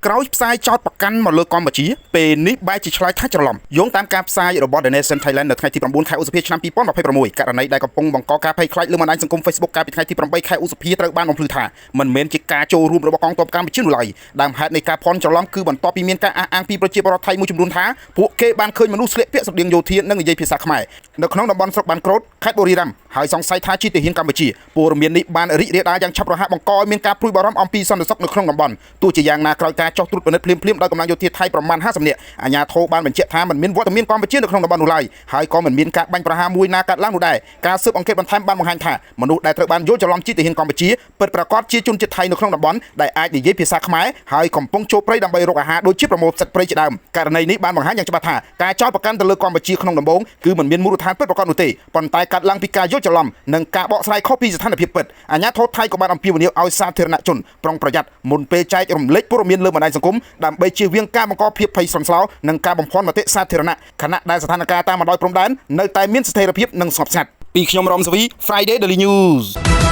ក្រោយផ្សាយចោតប្រកាន់មកលើកម្ពុជាពេលនេះបែរជាឆ្លើយថាច្រឡំយោងតាមការផ្សាយរបស់ The Nation Thailand នៅថ្ងៃទី9ខែឧសភាឆ្នាំ2026ករណីដែលកំពុងបង្កការភ័យខ្លាចលើបណ្ដាញសង្គម Facebook កាលពីថ្ងៃទី8ខែឧសភាត្រូវបានបំភ្លឺថាមិនមែនជាការចូលរួមរបស់កងទ័ពកម្ពុជានោះឡើយដើមហេតុនៃការភ័ន្តច្រឡំគឺបន្ទាប់ពីមានការអះអាងពីប្រជាពលរដ្ឋថៃមួយចំនួនថាពួកគេបានឃើញមនុស្សស្លៀកពាក់ស្រដៀងយោធានិងនិយាយភាសាខ្មែរនៅក្នុងតំបន់ស្រុកបានក្រូតខេត្តបុរីរ៉ាំហើយសង្ស័យថាជាទាហានកម្ពុជាព័ត៌មាននេះបានរីករាលដាលយ៉ាងឆាប់រហ័សបង្កឲ្យមានការព្រួយបារម្ភអំពីសន្តិសុខនៅក្នុងតំបន់ទោះជាយ៉ាងណាក្រោយការចុះត្រួតពិនិត្យភ្លាមៗដោយកម្លាំងយោធាថៃប្រមាណ50នាក់អាជ្ញាធរបានបញ្ជាក់ថាមិនមានវត្តមានកម្ពុជានៅក្នុងតំបន់នោះឡើយហើយក៏មិនមានការបាញ់ប្រហារមួយណាកើតឡើងនោះដែរការស៊ើបអង្កេតបន្ថែមបានបង្ហាញថាមនុស្សដែលត្រូវបានយល់ច្រឡំជាទាហានកម្ពុជាពិតប្រាកដជាជនជាតិថៃនៅក្នុងតំបន់ដែលអាចនិយាយភាសាខ្មែរហើយកំពុងចូលព្រៃដើម្បីរកអាហារដូចជាប្រមូលផ្សិតព្រៃជាដើមករណីនេះបានបង្ហាញយ៉ាងច្បាស់ថាការចោទប្រកាន់ទៅលើកម្ពុជាក្នុងដំបូងគឺមិនមានមូលដ្ឋានពិតប្រាកដនោះទេប៉ុន្តែកាត់ឡើងពីការយល់ច្រឡំនិងការបកស្រាយខុសពីស្ថានភាពពិតអាជ្ញាធរថៃក៏បានអំពាវនាវឲ្យសាធារណជនប្រុងប្រយ័ត្នមុនពេលចែករំលែកព័ត៌មានលើបណ្ដាញសង្គមដើម្បីជៀសវាងការបង្កភាពភ័យស្លន់ស្លោនិងការបំភាន់មតិសាធារណៈខណៈដែលស្ថានភាពតាមបណ្ដោយព្រំដែននៅតែមានស្ថិរភាពនិងស្ងប់ស្ងាត់ពីខ្ញុំរ៉មសវី Friday Daily News។